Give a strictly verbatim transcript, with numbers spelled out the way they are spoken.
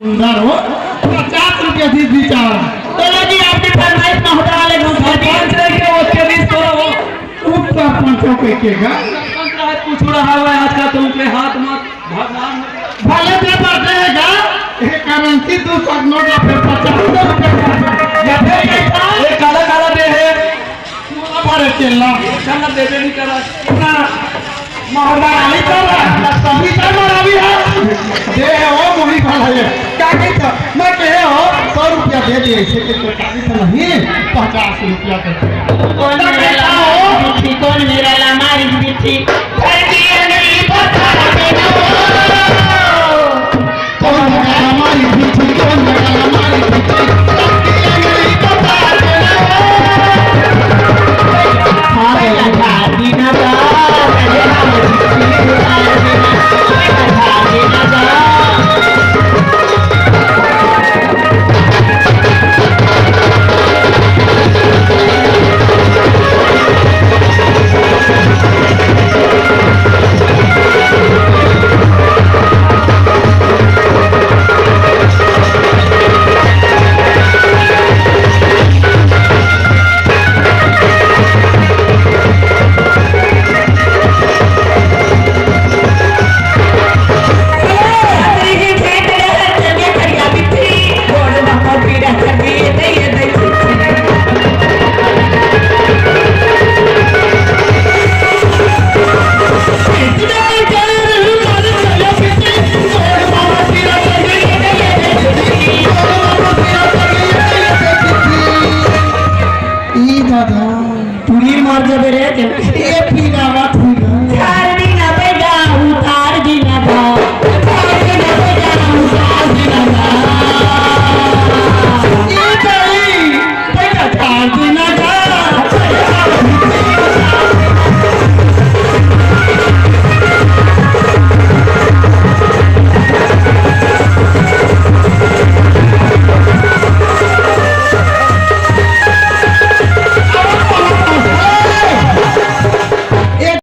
सुंदर हो, पचास रुपया दीस बिचारा। चलो जी, आपकी फरमाइश महोदय वाले को कर दी। सरपंच रह के उसके बीच करो। उप सरपंचों के के गा? सरपंच रहे, पूछो रहा है आज का तुमके हाथ में भगवान। भले दे पर देगा, एक करेंसी दो सौ नोट या फिर पचास रुपया। या फिर कैसा? ये काला काला दे है। अरे चेला। चेला देबे नहीं करा। ना, महरदार आली कर रहा है, ना सभी कर मारा भी है। दे है वो मुड़ी वाला ये। क्या कहता? मैं कहे हो, सौ रुपया दे दिए, इसे के तो काफी तो नहीं, पचास रुपया कर। कौन मेरा लामा रिझ बिट्ठी, कौन मेरा लामा रिझ बिट्ठी? धरती नहीं पता मेरा। कौन मेरा